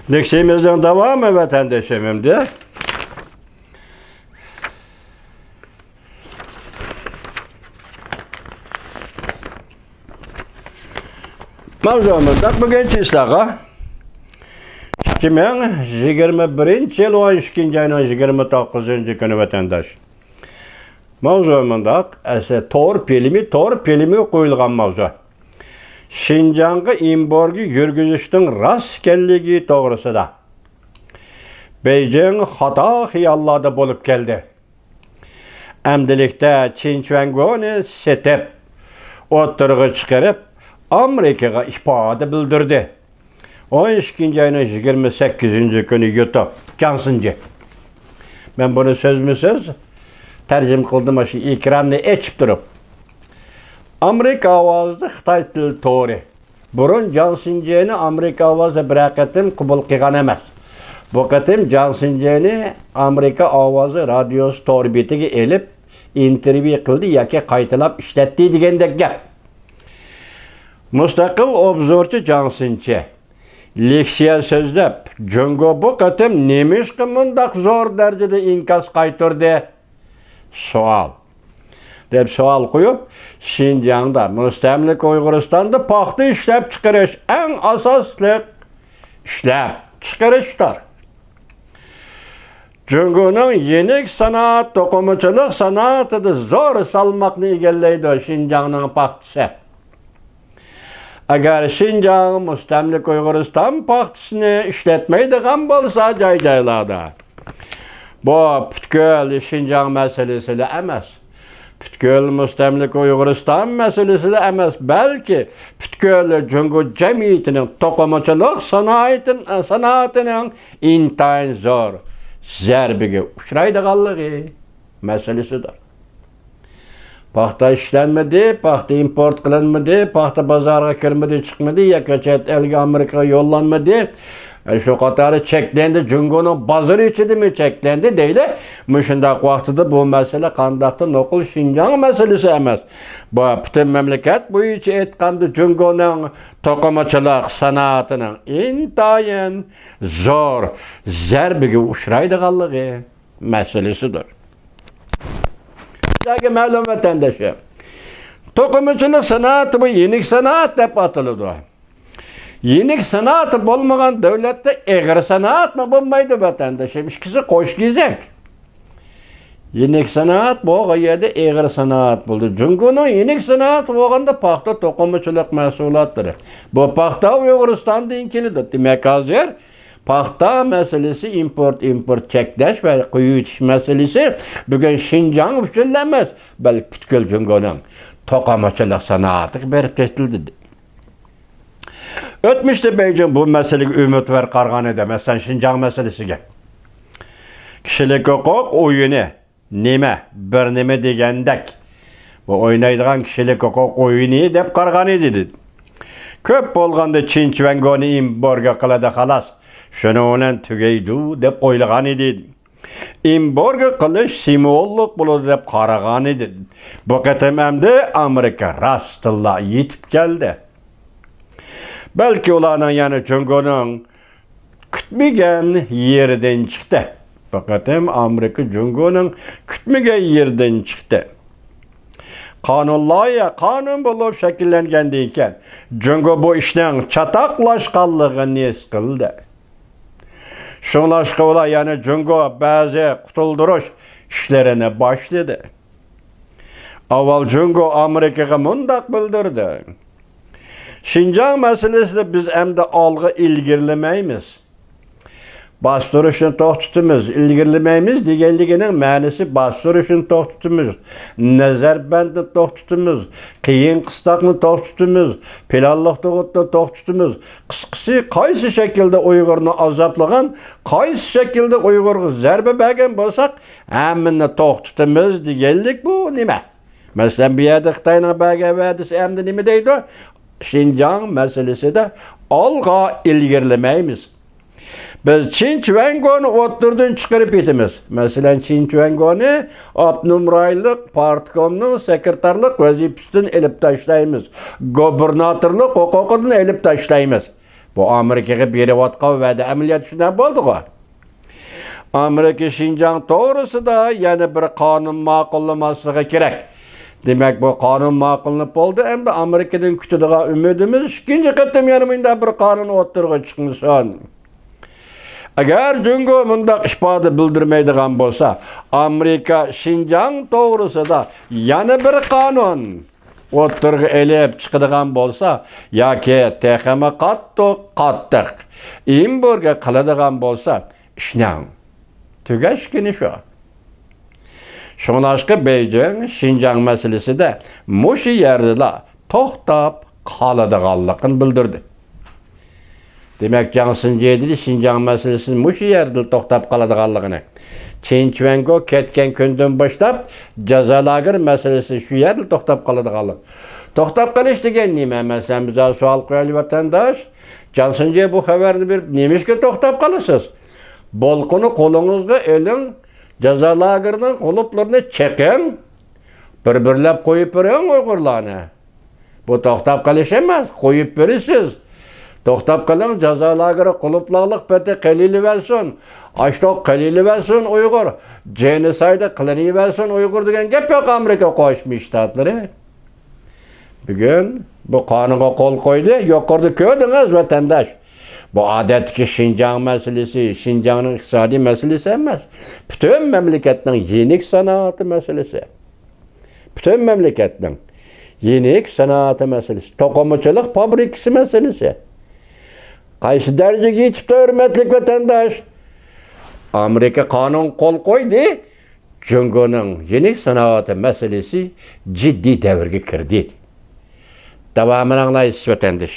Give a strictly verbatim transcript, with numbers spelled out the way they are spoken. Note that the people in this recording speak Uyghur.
لېكسىيىمىزنىڭ داۋامى ۋەتەندىشىم ئەمدى. ماۋزۇ مۇنداق، بۈگۈنچە ئىسلارغا ئىككى مىڭ يىگىرمە بىرىنچى يىل ئون ئىككىنچى ئاينىڭ يىگىرمە توققۇزىنچى كۈنى ۋەتەنداش. ماۋزۇ مۇنداق، ئەسلى تور فىلىمى، تور فىلىمىگە قويۇلغان ماۋزۇ. شىنجاڭغا ئېمبارگو يۈرگۈزۈشنىڭ راست ئىكەنلىكى توغرىسىدا بېيجىڭ خاتا خىياللاردا بولۇپ كەلدى. ئەمدىلىكتە چىن چۈەنگونى سېتىپ، ئوتتۇرىغا چىقىرىپ، ئامېرىكىغا ئىپادە بىلدۈردى. ئون ئىككىنچى ئاينىڭ يىگىرمە سەككىزىنچى كۈنى يۇتۇپ، جاڭ سىنجى. مەن بۇنى سۆزمۇ سۆز تەرجىمە قىلدىم، مانا شۇ ئېكراننى ئېچىپ تۇرۇپ. ئامېرىكا ئاۋازى خىتاي تىل تورى. بۇرۇن جاڭ سىنجىنى ئامېرىكا ئاۋازى بىرەر قېتىم قوبۇل قىلغان ئەمەس. بۇ قېتىم جاڭ سىنجىنى ئامېرىكا ئاۋازى رادىيوسى تور بېتىگە ئېلىپ، ئىنتېرۋيۇ قىلدى ياكى قايتىلاپ ئىشلەتتى دېگەندەك گەپ. مۇستەقىل ئوبزورچى جاڭ سىنچى لېكسىيە سۆزلەپ، جۇڭگو بۇ قېتىم نېمىشقا مۇنداق زور دەرىجىدە ئىنكاس قايتۇردى؟ سوئال. دەپ سوئال قويۇپ، شىنجاڭدا، مۇستەملىكە ئۇيغۇرىستاندا پاختا ئىشلەپچىقىرىش ئەڭ ئاساسلىق ئىشلەپچىقىرىشتۇر. جۇڭگونىڭ يېنىك سانائەت، توقۇمىچىلىق سانائىتىدە زور سالماقنى ئىگىلەيدۇ شىنجاڭنىڭ پاختىسى. ئەگەر شىنجاڭ مۇستەملىكە ئۇيغۇرىستان پاختىسىنى ئىشلەتمەيدىغان بولسا، جاي-جايلاردا، بۇ پۈتكۈل شىنجاڭ مەسىلىسىلا ئەمەس، پۈتكۈل مۇستەملىكە ئۇيغۇرىستان مەسىلىسىلا ئەمەس، بەلكى پۈتكۈل جۇڭگو جەمئىيىتىنىڭ توقۇمىچىلىق سانائىتىن-، سانائىتىنىڭ ئىنتايىن زور زەربىگە ئۇچرايدىغانلىقى مەسىلىسىدۇر. پاختا ئىشلەنمىدى، پاختا ئىمپورت قىلىنمىدى، پاختا بازارغا كىرمىدى، چىقمىدى ياكى چەت ئەلگە، ئامېرىكىغا يوللانمىدى. ئە، شۇ قاتاردا چەكلەندى، جۇڭگونىڭ بازىرى ئىچىدىمۇ چەكلەندى دەيلى. مۇشۇنداق ۋاقتىدا بۇ مەسىلە قانداقتۇر نوقۇل شىنجاڭ مەسىلىسى ئەمەس. بۇ پۈتۈن مەملىكەت بويىچە ئېيتقاندا جۇڭگونىڭ توقۇمىچىلىق سانائىتىنىڭ ئىنتايىن زور زەربىگە ئۇچرايدىغانلىقى مەسىلىسىدۇر. سىزلەرگە مەلۇم، ۋەتەنداشلار، توقۇمىچىلىق سانائىتى بۇ يېنىك سانائەت دەپ ئاتىلىدۇ. يېنىك سانائەت بولمىغان دۆلەتتە ئېغىر سانائەتمۇ بولمايدۇ، ۋەتەنداشلار. ئىككىسى قوش كېزەك. يېنىك سانائەت بولغان يەردە ئېغىر سانائەت بولىدۇ. جۇڭگونىڭ يېنىك سانائەت بولغاندا پاختا توقۇمىچىلىق مەھسۇلاتلىرى. بۇ پاختا ئۇيغۇرىستاندىن كېلىدۇ. دېمەك، ھازىر پاختا مەسىلىسى، ئىمپورت، ئىمپورت چەكلەش ۋە قويۇۋېتىش مەسىلىسى بۈگۈن شىنجاڭ ئۈچۈنلا ئەمەس، بەلكى پۈتكۈل جۇڭگونىڭ توقۇمىچىلىق سانائىتىگە بېرىپ تېتىلدى. ئۆتمۈشتە بېيجىڭ بۇ مەسىلىگە ئۈمىدۋار قارىغان ئىدى، مەسىلەن، شىنجاڭ مەسىلىسىگە. كىشىلىك ھوقۇق ئويۇنى نېمە، بىر نېمە دېگەندەك، بۇ ئوينايدىغان كىشىلىك ھوقۇق ئويۇنى دەپ قارىغان ئىدى، دېدى. كۆپ بولغاندا چىن چۈەنگونى ئېمبارگو قىلىدۇ، خالاس، شۇنىڭ بىلەن تۈگەيدۇ دەپ ئويلىغان ئىدى. ئېمبارگو قىلىش سىمۋوللۇق بولىدۇ دەپ قارىغان ئىدى. بۇ قېتىم ئەمدى ئامېرىكا راستتىنلا يېتىپ كەلدى. بەلكى ئۇلارنىڭ يەنە جۇڭگونىڭ كۈتمىگەن يېرىدىن چىقتى. بۇ قېتىم ئامېرىكا جۇڭگونىڭ كۈتمىگەن يېرىدىن چىقتى. قانۇن لايىھە قانۇن بولۇپ شەكىللەنگەندىن كېيىن، جۇڭگو بۇ ئىشنىڭ چاتاقلاشقانلىقىنى ھېس قىلدى. شۇڭلاشقا ئۇلار يەنە جۇڭگو بەزى قۇتۇلدۇرۇش ئىشلىرىنى باشلىدى. ئاۋۋال جۇڭگو ئامېرىكىغا مۇنداق بىلدۈردى: شىنجاڭ مەسىلىسىدە بىز ئەمدى ئالغا ئىلگىرىلىمەيمىز. باستۇرۇشنى توختىتىمىز، ئىلگىرىلىمەيمىز دېگەنلىكىنىڭ مەنىسى باستۇرۇشنى توختىتىمىز، نەزەربەندنى توختىتىمىز، قىيىن قىستاقنى توختىتىمىز، پىلانلىق تۇغۇتنى توختىتىمىز. قىسقىسى، قايسى شەكىلدە ئۇيغۇرنى ئازابلىغان، قايسى شەكىلدە ئۇيغۇرغا زەربە بەرگەن بولساق، ھەممىنى توختىتىمىز دېگەنلىك بۇ نېمە؟ مەسىلەن، بۇ يەردە خىتاينىڭ بەرگەن ۋەدىسى ئەمدى نېمە دەيدۇ؟ شىنجاڭ مەسىلىسىدە ئالغا ئىلگىرىلىمەيمىز. بىز چىن چۈەنگونى ئوتتۇرىدىن چىقىرىپ كېتىمىز. مەسىلەن، چىن چۈەنگونى ئاپتونوم رايونلۇق پارتكومنىڭ سېكرېتارلىق ۋەزىپىسىدىن ئېلىپ تاشلايمىز. گۇبېرناتورلۇق ھوقۇقىدىن ئېلىپ تاشلايمىز. بۇ ئامېرىكىغا بېرىۋاتقان ۋەدە ئەمەلىيەتتە شۇنداق بولدىغۇ. ئامېرىكا شىنجاڭ توغرىسىدا يەنە بىر قانۇن ماقۇللىماسلىقى كېرەك. دېمەك، بۇ قانۇن ماقۇللىنىپ بولدى. ئەمدى ئامېرىكىدىن كۈتىدىغان ئۈمىدىمىز ئىككىنچى قېتىم يەنە مۇنداق بىر قانۇن ئوتتۇرىغا چىقمىسۇن. ئەگەر جۇڭگو مۇنداق ئىپادە بىلدۈرمەيدىغان بولسا، ئامېرىكا شىنجاڭ توغرىسىدا يەنە بىر قانۇن ئوتتۇرىغا ئېلىپ چىقىدىغان بولسا، ياكى تېخىمۇ قاتتىق، قاتتىق ئېمبارگو قىلىدىغان بولسا، ئىشنىڭ تۈگەشكىنى شۇ. شۇڭلاشقا بېيجىڭ شىنجاڭ مەسىلىسىدە مۇشۇ يەردىلا توختاپ قالىدىغانلىقىنى بىلدۈردى. دېمەك، جاڭ سىنجې دېدى، شىنجاڭ مەسىلىسى مۇشۇ يەردىلا توختاپ قالىدىغانلىقىنى. چېن چۈەنگو كەتكەن كۈندىن باشلاپ جازا لاگېر مەسىلىسى شۇ يەردىلا توختاپ قالىدىغانلىق. توختاپ قېلىش دېگەن نېمە؟ مەسىلەن، بىز سوئال قويايلى، ۋەتەنداش. جاڭ سىنجې بۇ خەۋەرنى بېرىپ، نېمىشقا توختاپ قالىسىز؟ بولقىنى قولىڭىزغا ئېلىڭ، جازا لاگېرىنىڭ قۇلۇپلىرىنى چېقىڭ، بىر-بىرلەپ قويۇپ بېرىڭ ئۇيغۇرلارنى. بۇ توختاپ قېلىش ئەمەس، قويۇپ بېرىسىز. توختاپ قېلىڭ، جازا لاگېرى قۇلۇپلاڭلىق پېتى قېلىلىۋەرسۇن، ئاشلىق قېلىلىۋەرسۇن ئۇيغۇر، جېنوسايد قىلىنىۋەرسۇن ئۇيغۇر دېگەن گەپ يوق ئامېرىكا قوشما شتاتلىرى. بۈگۈن بۇ قانۇنغا قول قويدى، يۇقىرىدا كۆردىڭىز ۋەتەنداش. بۇ ئادەتتىكى شىنجاڭ مەسىلىسى، شىنجاڭنىڭ ئىقتىسادىي مەسىلىسى ئەمەس. پۈتۈن مەملىكەتنىڭ يېنىك سانائىتى مەسىلىسى. پۈتۈن مەملىكەتنىڭ يېنىك سانائىتى مەسىلىسى، توقۇمىچىلىق فابرىكىسى مەسىلىسى. قايسى دەرىجىگە يېتىپتۇ، ھۆرمەتلىك ۋەتەنداش؟ ئامېرىكا قانۇن قول قويدى، جۇڭگونىڭ يېنىك سانائىتى مەسىلىسى جىددىي دەۋرگە كىردى. داۋامىنى ئاڭلايسىز، ۋەتەنداش.